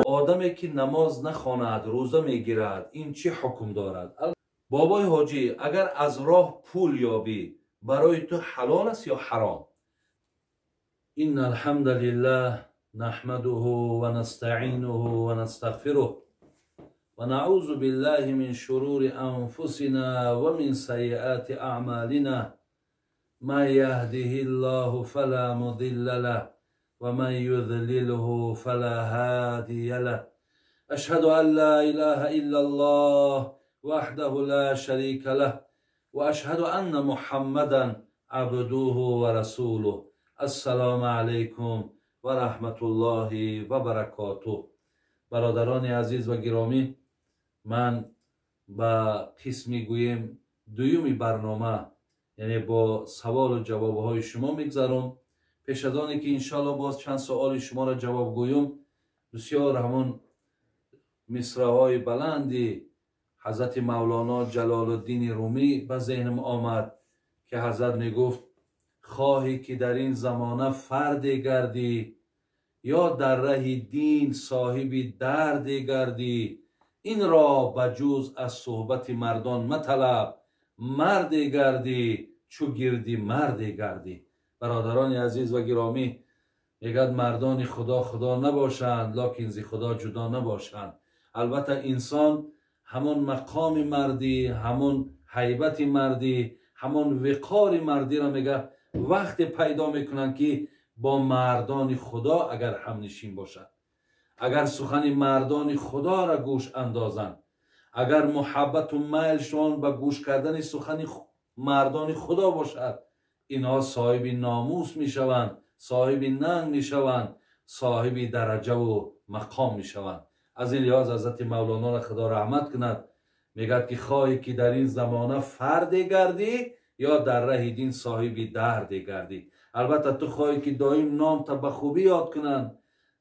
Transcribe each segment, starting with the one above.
Одаме ки намоз нахонад, рӯза мегирад, ин чӣ ҳукм дорад? Бобои ҳоҷӣ, агар аз роҳ пул ёбӣ, барои ту ҳалол аст ё ҳаром? Инна алҳамда лиллаҳ наҳмадуҳу ва настаъинуҳу ва настағфируҳ ва наъузу биллаҳи мин шурури анфусина ва мин сайиати аъмалина ман яҳдиҳиллаҳу фала мудилла лаҳ ва ман юдлилҳу фала ҳадия лаҳ. Ашҳаду ан ла илаҳа иллаллоҳ ваҳдаҳу ла шарика лаҳ ва ашҳаду анна муҳаммадан абдуҳу ва расулуҳ. Ассалому алайкум ва раҳматуллоҳи ва баракотуҳ. Бародарони азиз ва гиромӣ, ман ба қисми гӯем дуюми барнома, яъне бо саволу ҷавобҳои шумо мегзаром. Пеш аз оне ки иншоалло боз чанд суоли шуморо ҷавоб гӯюм, бисёр ҳамон мисраҳои баланди ҳазрати Мавлоно Ҷалолуддини Румӣ ба зеҳнам омад, ки ҳазрат мегуфт: хоҳӣ ки дар ин замона фарде гардӣ, ё дар раҳи дин соҳиби дарде гардӣ, инро ба ҷуз аз суҳбати мардон маталаб, марде гардӣ чу гирди марде гардӣ. Бародарони азиз ва гиромӣ, мегӯяд мардони Худо худо набошанд, локин зи Худо ҷудо набошанд. Албатта инсон ҳамон мақоми мардӣ, ҳамон ҳайбати мардӣ, ҳамон виқори мардиро мега вақте пайдо мекунанд, ки бо мардони Худо агар ҳамнишин бошад, агар сухани мардони Худоро гӯш андозанд, агар муҳаббату майлшон ба гӯш кардани сухани мардони Худо бошад, инҳо соҳиби номус мешаванд, соҳиби нанг мешаванд, соҳиби дараҷаву мақом мешаванд. Аз ин лиҳоз ҳазрати Мавлоноро Худо раҳмат кунад, мегӯяд ки хоҳӣ ки дар ин замона фарде гардӣ, ё дар раҳи дин соҳиби дарде гардӣ. Албатта ту хоҳӣ ки доим номта ба хубӣ ёд кунанд,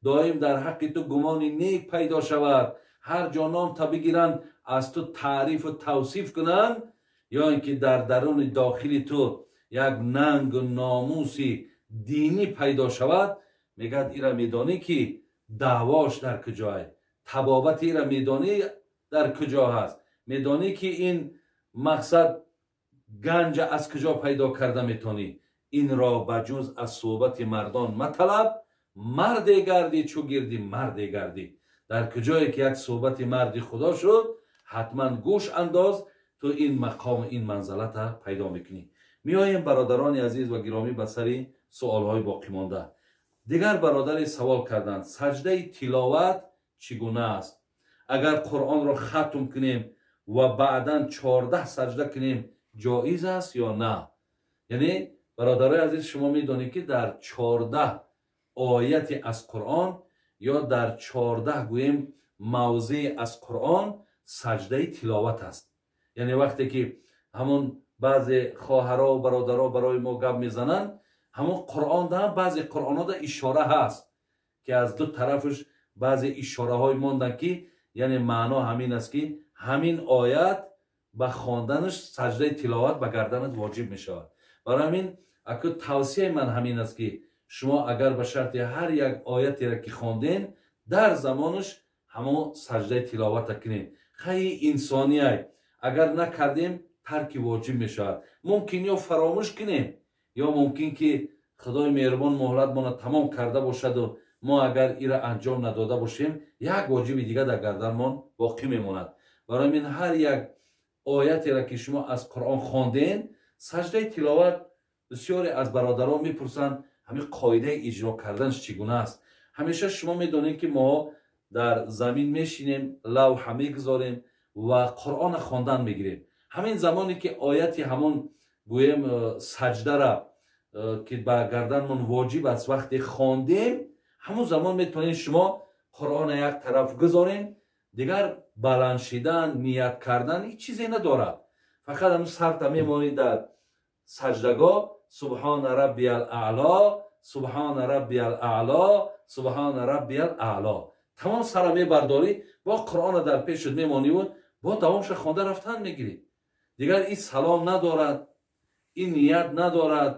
доим дар ҳаққи ту гумони нек пайдо шавад, ҳар ҷо номта бигиранд, аз ту таърифу тавсиф кунанд, ё ин ки дар даруни дохили ту як нангу номуси динӣ пайдо шавад. Мегӯяд ира медонӣ ки даъвош дар куҷое, табобати ира медонӣ дар куҷо ҳаст, медонӣ ки ин мақсад ганҷа аз куҷо пайдо карда метонӣ. Инро ба ҷуз аз суҳбати мардон маталаб, марде гардӣ чу гирди марде гардӣ. Дар куҷое ки як суҳбати марди Худо шуд, ҳатман гӯш андоз, ту ин мақому ин манзалата пайдо мекунӣ. Меоем бародарони азиз ва гиромӣ ба сари суолҳои боқимонда. Дигар бародаре савол карданд: саҷдаи тиловат чӣ гуна аст? Агар Қуръонро хатм кунем ва баъдан 14 саҷда кунем, ҷоиз аст ё на? Яъне бародарои азиз, шумо медонед ки дар 14 ояти аз Қуръон ё дар 14 гӯем мавзеи аз Қуръон саҷдаи тиловат аст. Яъне вақте ки ҳамон баъзе хоҳаро ва бародаро барои мо гап мезананд, ҳамон Қуръонда баъзе Қуръонҳода ишора ҳаст, ки аз ду тарафаш баъзе ишораҳое монданд, ки яъне маъно ҳамин аст, ки ҳамин оят ба хонданаш саҷдаи тиловат ба гарданат воҷиб мешавад. Барои ҳамин аку тавсияи ман ҳамин аст, ки шумо агар ба шарти ҳар як оятеро ки хонден, дар замонаш ҳамон саҷдаи тиловата кунед. Хайи инсониай, агар накардем тарки воҷиб мешавад. Мумкин ё фаромӯш кунем, ё мумкин ки Худои меҳрубон муҳлатмонро тамом карда бошаду мо агар ира анҷом надода бошем, як воҷиби дигар дар гарданмон боқӣ мемонад. Барои ҳамин ҳар як оятеро ки шумо аз Қуръон хонден, саҷдаи тиловат, бисёре аз бародарон мепурсанд ҳамин қоидаи иҷро карданаш чӣ гуна аст. Ҳамеша шумо медонед ки мо дар замин мешинем, лавҳа мегузорем ва Қуръонро хондан мегирем. Ҳамин замоне ки ояти ҳамон гӯем саҷдара ки ба гарданмон воҷиб аст вақте хондем, ҳамон замон метавонед шумо Қуръонро як тараф гузорен, дигар баланд шидан, ният кардан ҳеҷ чизе надорад. Фақат ҳамон сарта мемонед дар саҷдагоҳ, субҳона раббиял аъло, субҳона раббиял аъло, субҳона раббиял аъло. Тамом сара мебардорӣ, бо Қуръонро дар пешат мемониву бо давомша хонда рафтан мегирӣ. Дигар ин салом надорад, ин ният надорад,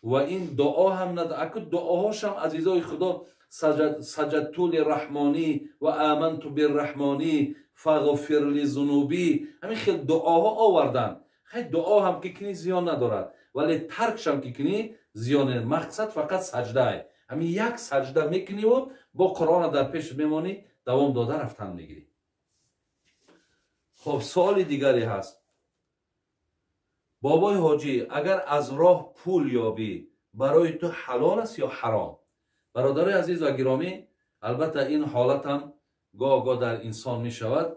Ва ин дуо ҳам аку дуоҳошам, азизои Худо, саҷадту лирраҳмонӣ ва аманту бирраҳмонӣ фағфир ли зунубӣ, ҳамин хел дуоҳо овардан. Хай, дуо ҳам ки кунӣ, зиён надорад, вале таркшам ки кунӣ, зиён. Мақсад фақат саҷдае, ҳамин як саҷда мекуниву бо Қуръона дар пеш мемонӣ, давом дода рафтан мегирӣ. Хоб, суоли дигаре ҳаст: бобои ҳоҷӣ, агар аз роҳ пул ёбӣ, барои ту ҳалол аст ё ҳаром? Бародарои азиз ва гиромӣ, албатта, ин ҳолатам гоҳ-гоҳ дар инсон мешавад.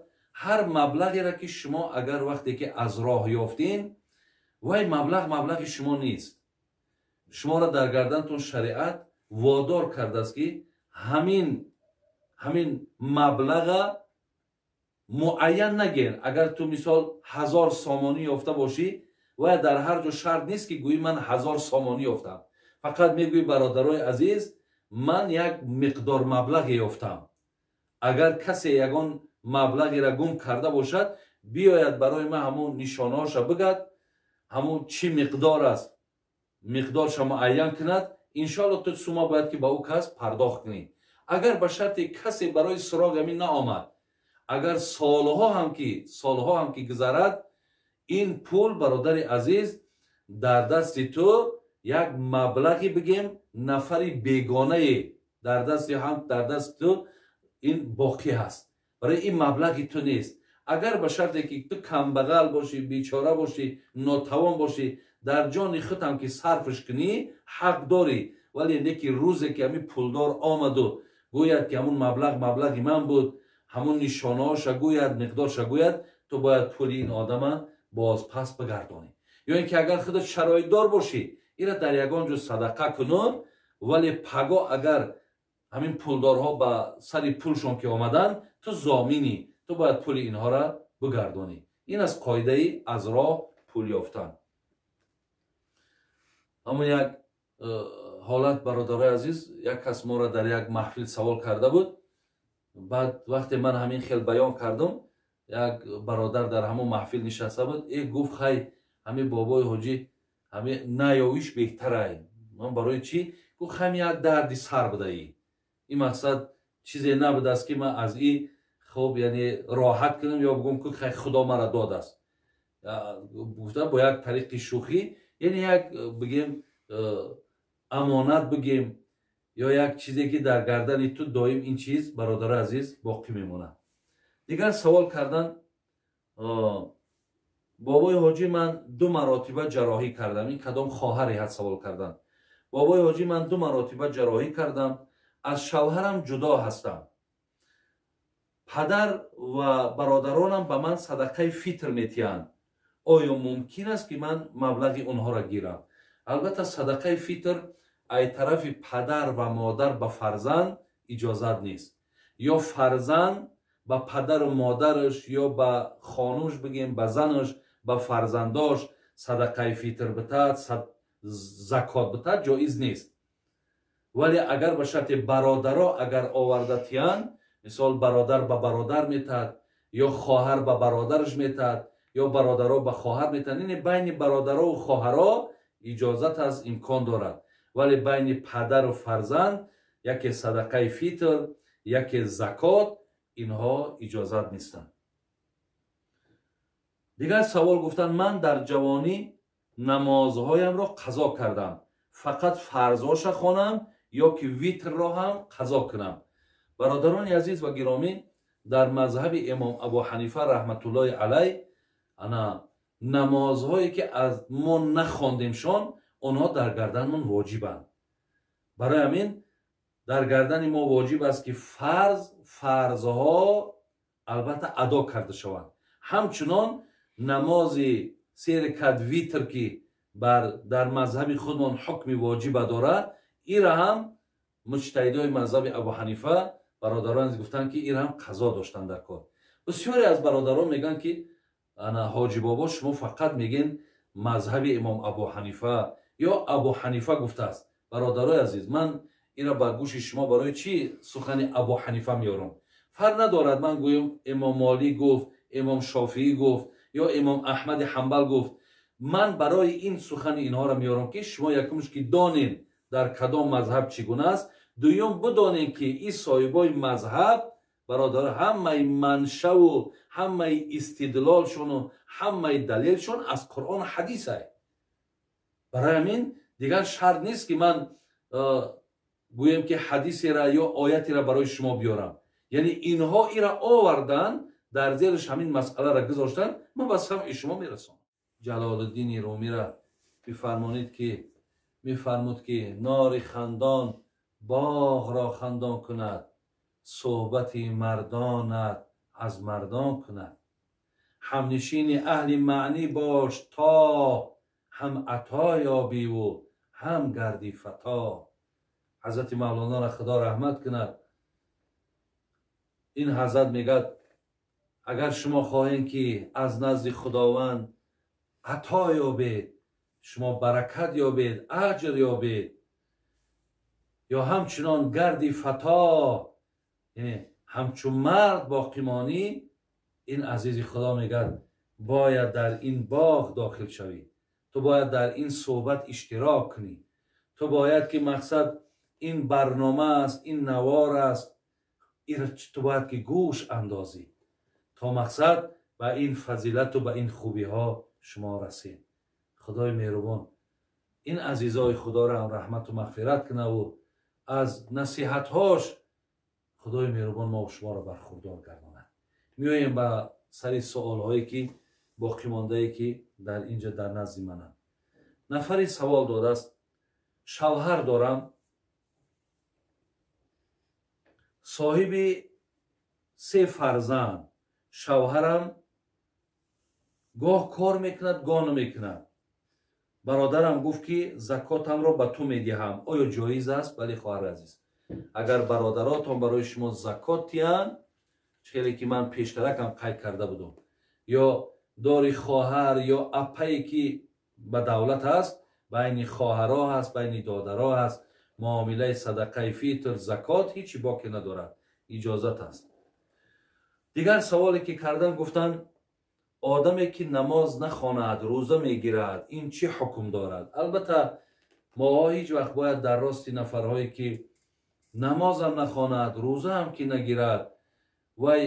Ҳар маблағеро ки шумо агар вақте ки аз роҳ ёфтин, вай маблағ маблағи шумо нест. Шуморо дар гардантон шариат водор кардааст, ки ҳамин маблаға муайян нагӯен. Агар ту, мисол, 1000 сомонӣ ёфта бошӣ, вай дар ҳар ҷо шарт нест, ки гӯӣ ман 1000 сомонӣ ёфтам. Фақат мегӯӣ: бародарои азиз, ман як миқдор маблағе ёфтам, агар касе ягон маблағеро гум карда бошад, биёяд, барои ман ҳамун нишонаҳоша бигӯяд, ҳамун чӣ миқдор аст, миқдорша муайян кунад, иншоалло ту сума бояд ки ба ӯ кас пардохт кунӣ. Агар ба шарте касе барои суроғ ҳамин наомад, агар солҳо ҳам ки гузарад, ин пул, бародари азиз, дар дасти ту як маблағи, бигем, нафари бегонае дар дасти ҳам дар дасти ту ин боқӣ ҳаст, барои ин маблағи ту нест. Агар ба шарте ки ту камбағал бошӣ, бечора бошӣ, нотавон бошӣ, дар ҷони худам ки сарфш кунӣ, ҳақ дорӣ. Вале неки рӯзе ки ҳамин пулдор омаду гӯяд, ки ҳамун маблағ маблағи ман буд, ҳамун нишонаҳоша гӯяд, миқдорша гӯяд, ту бояд пули ин одама бозпас бигардонӣ. Ё ин ки агар худат шароитдор бошӣ, ира дар ягон ҷо садақа куну. Вале паго агар ҳамин пулдорҳо ба сари пулшон ки омаданд, ту зоминӣ, ту бояд пули инҳоро бигардонӣ. Ин аст қоидаи аз роҳ пул ёфтан. Ҳамон як ҳолат, бародарои азиз, як кас моро дар як маҳфил савол карда буд. Баъд вақте ман ҳамин хел баён кардам, як бародар дар ҳамон маҳфил нишаста буд, гуфт: хай, ҳамин бобои ҳоҷӣ, ҳамин наёвиш беҳтарай. Ман барои чӣ? Гуфт: ҳамин як дарди сар будаи, ин мақсад чизе набудааст, ки ман аз и хуб, яъне роҳат кунам ё бигӯм, ки хай, Худо мара додааст. Гуфта бо як тариқи шӯхӣ, яъне як, бигем, амонат бигем ё як чизе, ки дар гардани ту доим ин чиз, бародари азиз, боқӣ мемонад. Дигар савол кардан: бобои ҳоҷӣ, ман ду маротиба ҷарроҳӣ кардам. Ин кадом хоҳаре ҳаст, савол кардан: бобои ҳоҷӣ, ман ду маротиба ҷарроҳӣ кардам, аз шавҳарам ҷудо ҳастам, падар ва бародаронам ба ман садақаи фитр метиҳанд, оё мумкин аст, ки ман маблағи онҳоро гирам? Албатта, садақаи фитр ай тарафи падар ва модар ба фарзанд иҷозат нест. Ё фарзанд ба падару модараш ё ба хонумш, бигем, ба занаш, ба фарзандош садақаи фитр битад, закот битад, ҷоиз нест. Вале агар ба шарти бародаро агар оварда тиянд, мисол, бародар ба бародар метаҳад ё хоҳар ба бародараш метаҳад ё бародаро ба хоҳар метаҳад, ине байни бародарову хоҳаро иҷозат аст, имкон дорад. Вале байни падару фарзанд яке садақаи фитр, яке закот, инҳо иҷозат нестанд. Дигар савол гуфтанд: ман дар ҷавонӣ намозҳоямро қазо кардам, фақат фарзҳоша хонам ё ки витрро ҳам қазо кунам? Бародарони азиз ва гиромӣ, дар мазҳаби имом Абу Ҳанифа раҳматуллоҳи алай, ана намозҳое ки аз мо нахондемшон, онҳо дар гарданмон воҷибанд. Барои ҳамин дар гардани мо воҷиб аст, ки фарзҳо албатта адо карда шаванд. Ҳамчунон намози се ракат витр, ки дар мазҳаби худмон ҳукми воҷиба дорад, ира ҳам муҷтаҳидои мазҳаби Абу Ҳанифа, бародарон, гуфтанд, ки ира ҳам қазо доштанд дар кор. Бисёре аз бародарон мегӯянд, ки ана ҳоҷи бобо, шумо фақат мегӯен мазҳаби имом Абу Ҳанифа ё Абу Ҳанифа гуфтааст. Бародарои азиз, ман ира ба гӯши шумо барои чӣ сухани Абу Ҳанифа меорам? Фарқ надорад, ман гӯям имом Молик гуфт, имом Шофиӣ гуфт ё имом Аҳмади Ҳамбал гуфт. Ман барои ин сухани инҳоро меорам, ки шумо якумш ки донед дар кадом мазҳаб чӣ гуна аст, дуюм бидонед, ки ин соҳибои мазҳаб, бародар, ҳамаи маншаву ҳамаи истидлолшону ҳамаи далелшон аз Қуръон ҳадис ай. Барои ҳамин дигар шарт нест, ки ман гӯем, ки ҳадисера ё оятеро барои шумо биёрам. Яъне инҳо ира овардан, дар зериш ҳамин масъаларо гузоштан, ман ба самъи шумо мерасонам. Ҷалолуддини Румира бифармонед, ки мефармуд, ки нори хандон боғро хандон кунад, суҳбати мардонат аз мардон кунад. Ҳамнишини аҳли маънӣ бош, то ҳам ато ёбиву ҳам гарди фато. Ҳазрати Мавлоноро Худо раҳмат кунад. Ин ҳазрат мегӯяд, агар шумо хоҳед, ки аз назди Худованд ато ёбед, шумо баракат ёбед, аҷр ёбед, ё ҳамчунон гарди фато, яъне ҳамчун мард боқӣ монӣ, ин азизи Худо мегӯяд, бояд дар ин боғ дохил шавӣ, ту бояд дар ин суҳбат иштирок кунӣ, ту бояд ки мақсад ин барнома аст, ин навор аст, ту бояд ки гӯш андозӣ, то мақсад ба ин фазилату ба ин хубиҳо шумо расед. Худои меҳрубон ин азизои Худоро ҳам раҳмату мағфират кунаву аз насиҳатҳош Худои меҳрубон мо шуморо бархурдор гардонад. Меоем ба сари суолҳое, ки боқӣ мондае, ки дар инҷа дар назди мананд. Нафаре савол додааст: шавҳар дорам, соҳиби 3 фарзанд, шавҳарам гоҳ кор мекунад, гоҳ намекунад. Бародарам гуфт, ки закотамро ба ту медиҳам, оё ҷоиз аст? Бале, хоҳари азиз, агар бародаротон барои шумо закот диҳанд, хеле ки ман пештаракам қайд карда будам, ё дори хоҳар ё апае ки ба давлат аст, байни хоҳаро ҳаст, байни додаро ҳаст, муомилаи садақаи фитр, закот ҳеҷ боке надорад, иҷозат аст. Дигар саволе ки кардан, гуфтанд, одаме ки намоз нахонад, рӯза мегирад, ин чӣ ҳукм дорад? Албатта моҳо ҳеҷ вақт бояд дар рости нафарҳое ки намозам нахонад, рӯзаам ки нагирад, вай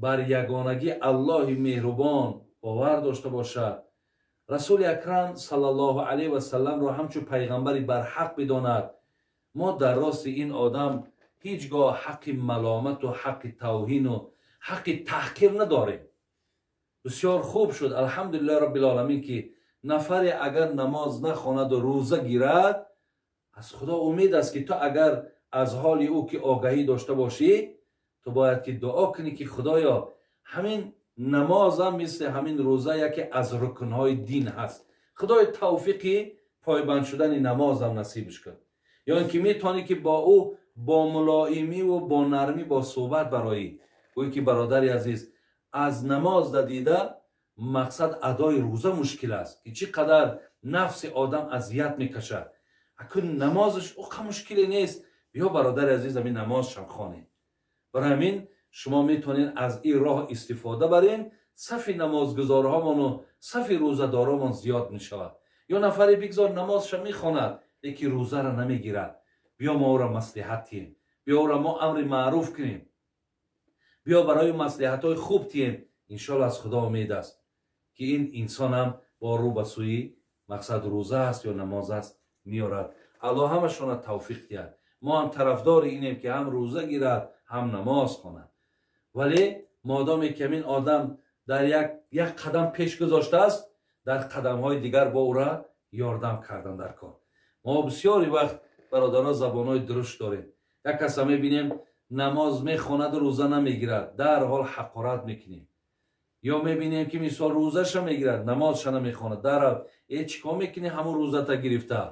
бар ягонагӣ Аллоҳи меҳрубон бовар дошта бошад, Расули Акрам саллаллоҳу алайҳи васалламро ҳамчун пайғамбари барҳақ бидонад. Мо дар рости ин одам ҳеҷ гоҳ ҳаққи маломату ҳаққи тавҳину ҳаққи таҳқир надорем. Бисёр хуб шуд, алҳамдулиллаҳи роббил оламин, ки нафаре агар намоз нахонаду рӯза гирад, аз Худо умед аст, ки ту агар аз ҳоли ӯ ки огаҳӣ дошта бошӣ, ту бояд ки дуо кунӣ, ки Худоё, ҳамин намозам мисли ҳамин рӯза яке аз рукнҳои дин ҳаст, Худои тавфиқи пойбанд шудани намозам насибш кун. Ё ин ки метавонӣ ки бо ӯ бо мулоимиву бо нармӣ бо суҳбат бароӣ, гӯӣ ки бародари азиз, аз намоз дадида мақсад адои рӯза мушкил аст, ки чӣ қадар нафси одам азият мекашад, акун намозаш оқа мушкиле нест, биё бародари азиз, ҳамин намозшам хонем. Барои ҳамин шумо метавонед аз ин роҳ истифода барен, сафи намозгузорҳомону сафи рӯзадоромон зиёд мешавад. Ё нафаре бигзор намозша мехонад, лекин рӯзаро намегирад, биё мо ӯро маслиҳат диҳем, биё ӯро мо амри маъруф кунем, биё барои маслиҳатҳои хуб диҳем. Иншоалло аз Худо умед аст, ки ин инсонам бо рӯ ба сӯи мақсад рӯза аст ё намоз аст меорад. Аллоҳ ҳамашонро тавфиқ диҳад. Мо ҳам тарафдори инем, ки ҳам рӯза гирад, ҳам намоз хонад. Вале модоме ки ҳамин одам дар як қадам пеш гузоштааст, дар қадамҳои дигар бо ӯра ёрдам кардан дар кор. Мо бисёри вақт, бародаро, забонҳои дурушт дорем. Як каса мебинем, намоз мехонаду рӯза намегирад, дарҳол ҳақорат мекунем. Ё мебинем, ки мисол рӯзаша мегирад, намозша намехонад, дарҳол э чӣ кор мекунӣ ҳамун рӯзата гирифта,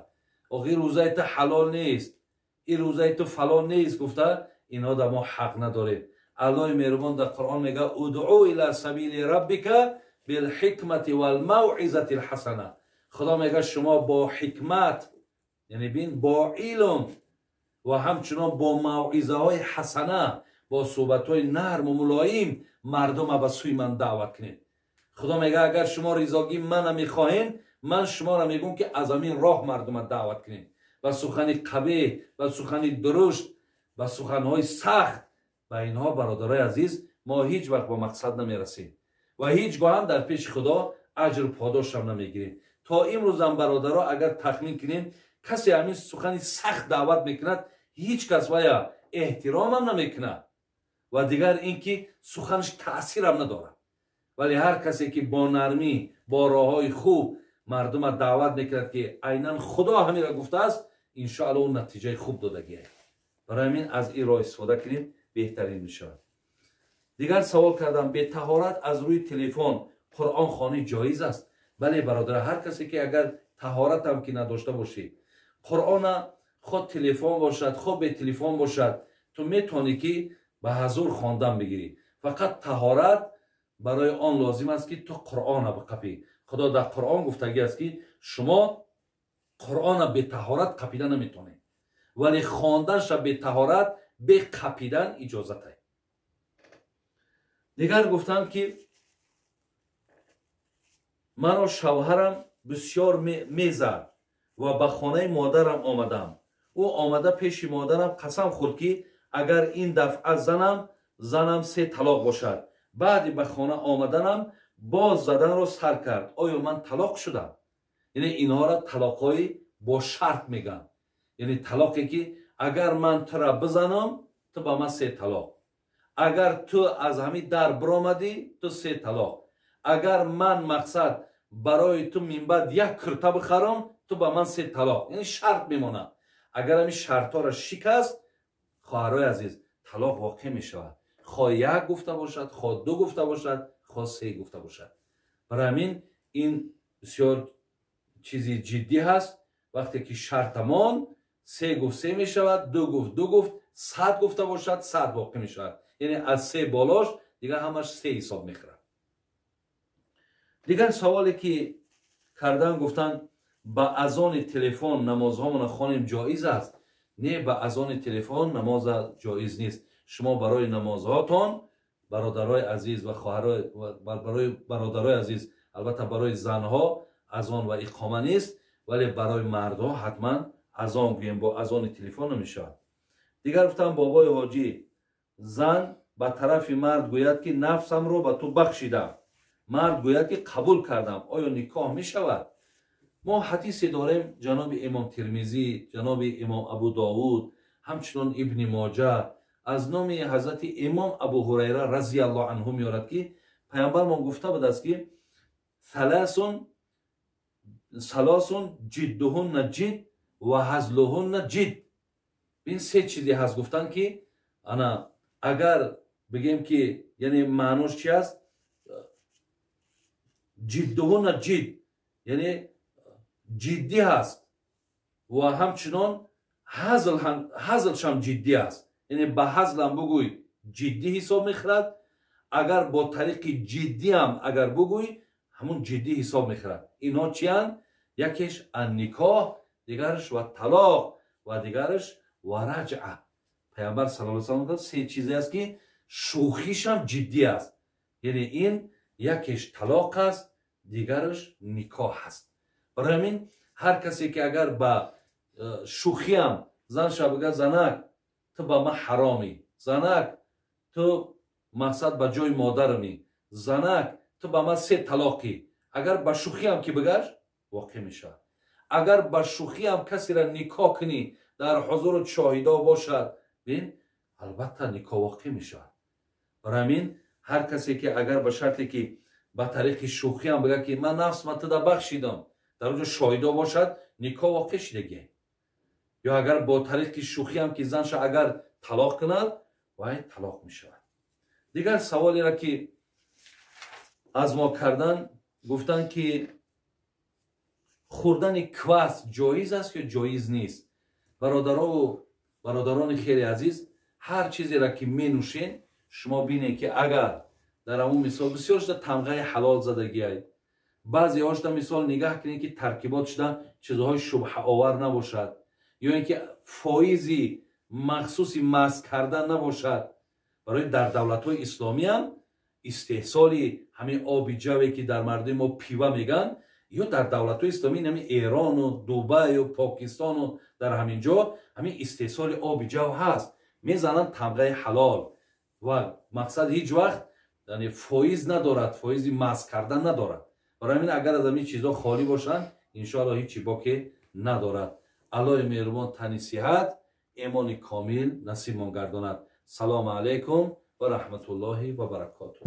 охир рӯзаи ту ҳалол нест, ин рӯзаи ту фалон нест, гуфта инҳо дар мо ҳақ надорем. Аллоҳи меҳрубон дар Қуръон мегӯяд: удъу ила сабили раббика билҳикмати валмавъизати лҳасана. Худо мегӯяд, шумо бо ҳикмат, яъне бин, бо илм ва ҳамчунон бо мавъизаҳои ҳасана, бо суҳбатҳои нарму мулоим мардума ба сӯи ман даъват кунед. Худо мегӯяд, агар шумо ризогии мана мехоҳед, Ман шуморо мегӯм, ки аз ҳамин роҳ мардума даъват кунед. Ба сухани қабеҳ, ба сухани дурушт, ба суханҳои сахт, ба инҳо, бародарои азиз, мо ҳеҷ вақт ба мақсад намерасем ва ҳеҷ гоҳ ҳам дар пеши Худо аҷру подошам намегирем. То имрӯзам, бародаро, агар тахмин кунем, касе ҳамин сухани сахт даъват мекунад, ҳеҷ кас вая эҳтиромам намекунад ва дигар ин ки суханаш таъсирам надорад. Вале ҳар касе ки бо нармӣ, бо роҳҳои хуб мардума даъват мекунад, ки айнан Худо ҳамира гуфтааст, иншоалло ӯ натиҷаи хуб додагиа. Барои ҳамин аз ин роҳ истифода кунем, беҳтарин мешавад. Дигар савол кардам: бетаҳорат аз рӯи телефон Қуръон хонӣ ҷоиз аст? Бале, бародар, ҳар касе ки агар таҳоратам ки надошта бошӣ, Қуръона хо телефон бошад, хо бетелефон бошад, ту метавонӣ ки ба ҳазур хондан бигирӣ. Фақат таҳорат барои он лозим аст, ки ту Қуръона биқапӣ. Худо дар Қуръон гуфтагӣ аст, ки шумо Қуръона бетаҳорат қапида наметавонед, вале хонданша бетаҳорат, беқапидан иҷозат. Дигар гуфтанд, ки маро шавҳарам бисёр мезад ва ба хонаи модарам омадам. Ӯ омада пеши модарам қасам хӯрд, ки агар ин дафъа занам, се талоқ бошад. Баъди ба хона омаданам боз заданро сар кард. Оё ман талоқ шудам? Яъне инҳоро талоқҳои бо шарт мегӯянд, яъне талоқе ки агар ман тура бизанам, ту ба ман се талоқ, агар ту аз ҳамин дар биромадӣ, ту се талоқ, агар ман, мақсад, барои ту минбаъд як курта бихарам, ту ба ман се талоқ. Яъне шарт мемонад. Агар ҳамин шартҳоро шикаст, хоҳарои азиз, талоқ воқеъ мешавад, хо як гуфта бошад, хо ду гуфта бошад, хо се гуфта бошад. Барои ҳамин ин бисёр чизи ҷиддӣ ҳаст. Вақте ки шартамон се гуфт, се мешавад, ду гуфт, ду гуфт, 100 гуфта бошад, 100 воқеъ мешавад. Яъне аз се болош дигар ҳамаш се ҳисоб мехӯрад. Дигар саволе ки кардан, гуфтанд: ба азони телефон намозҳомона хонем, ҷоиз аст? Не, ба азони телефон намоз ҷоиз нест. Шумо барои намозҳотон, бародарои азиз ва хоҳарои, барои бародарои азиз, албатта, барои занҳо азон ва иқома нест, вале барои мардҳо ҳатман азон гӯем, бо азони телефон намешавад. Дигар гуфтам: бобои ҳоҷӣ, зан ба тарафи мард гӯяд, ки нафсамро ба ту бахшидам, мард гӯяд, ки қабул кардам, оё никоҳ мешавад? Мо ҳадисе дорем, ҷаноби имом Тирмизӣ, ҷаноби имом Абу Довуд, ҳамчунон Ибни Моҷа, аз номи ҳазрати имом Абу Ҳурайра разиаллоҳу анҳу меорад, ки паямбармон гуфта будааст, ки ثلاث ثلاث جدهن جد وهزلهن جد. Ин се чизе ҳаст, гуфтанд, ки ана агар бигем, ки яъне маънош чи аст, جدهن جد, яъне ҷиддӣ ҳаст ва ҳамчунон ҳазлшам ҷиддӣ аст. Яъне ба ҳазлам бугӯй, ҷиддӣ ҳисоб мехӯрад, агар бо тариқи ҷиддиам агар бугӯй, ҳамун ҷиддӣ ҳисоб мехӯрад. Инҳо чиянд? Якеш النکاح, дигараш والطلاق ва дигараш والرجعة. Паямбар саллаллоҳу алайҳи васаллам се чизе аст, ки шӯхишам ҷиддӣ аст. Яъне ин якеш талоқ аст, дигараш никоҳ аст. Барои ҳамин ҳар касе ки агар ба шӯхиам занша бигӯяд: «Занак, ту ба ман ҳаромӣ, занак, ту, мақсад, ба ҷои модарамӣ, занак, ту ба ман се талоқӣ», агар ба шӯхиам ки бигаш, воқеъ мешавад. Агар ба шӯхиам касеро никоҳ кунӣ, дар ҳузуру шоҳидо бошад, бин, албатта, никоҳ воқеъ мешавад. Барои ҳамин ҳар касе ки агар ба шарте ки ба тариқи шӯхиам бигӯяд, ки ман нафсма туда бахшидам, дар онҷо шоҳидо бошад, никоҳ воқеъ шидагӣ. Ё агар бо тариқи шӯхиам ки занша агар талоқ кунад, вай талоқ мешавад. Дигар саволеро ки аз мо кардан, гуфтанд, ки хӯрдани квас ҷоиз аст ё ҷоиз нест? Бародарову бародарони хеле азиз, ҳар чизеро ки менӯшен, шумо бинед, ки агар дар ҳамун мисол бисёр шуда тамғаи ҳалол задагиай, баъзеҳошда мисол нигаҳ кунед, ки таркибот шуда чизҳои шубҳаовар набошад ё ин ки фоизи махсуси маст кардан набошад. Барои дар давлатҳои исломиам истеҳсоли ҳамин оби ҷаве, ки дар мардуми мо пива мегӯянд, Ё дар давлатҳои исломӣ, ҳамин Эрону Дубаю Покистону дар ҳамин ҷо ҳамин истеҳсоли оби ҷав ҳаст, мезананд тамғаи ҳалол ва мақсад ҳеҷ вақт яъне фоиз надорад, фоизи маск кардан надорад. Барои ҳамин агар аз ҳамин чизҳо холӣ бошанд, иншоалло ҳеҷ чи боке надорад. Аллоҳи меҳрубон тани сиҳат, имони комил насибмон гардонад. Салому алайкум ва раҳматуллоҳи ва баракотуҳ.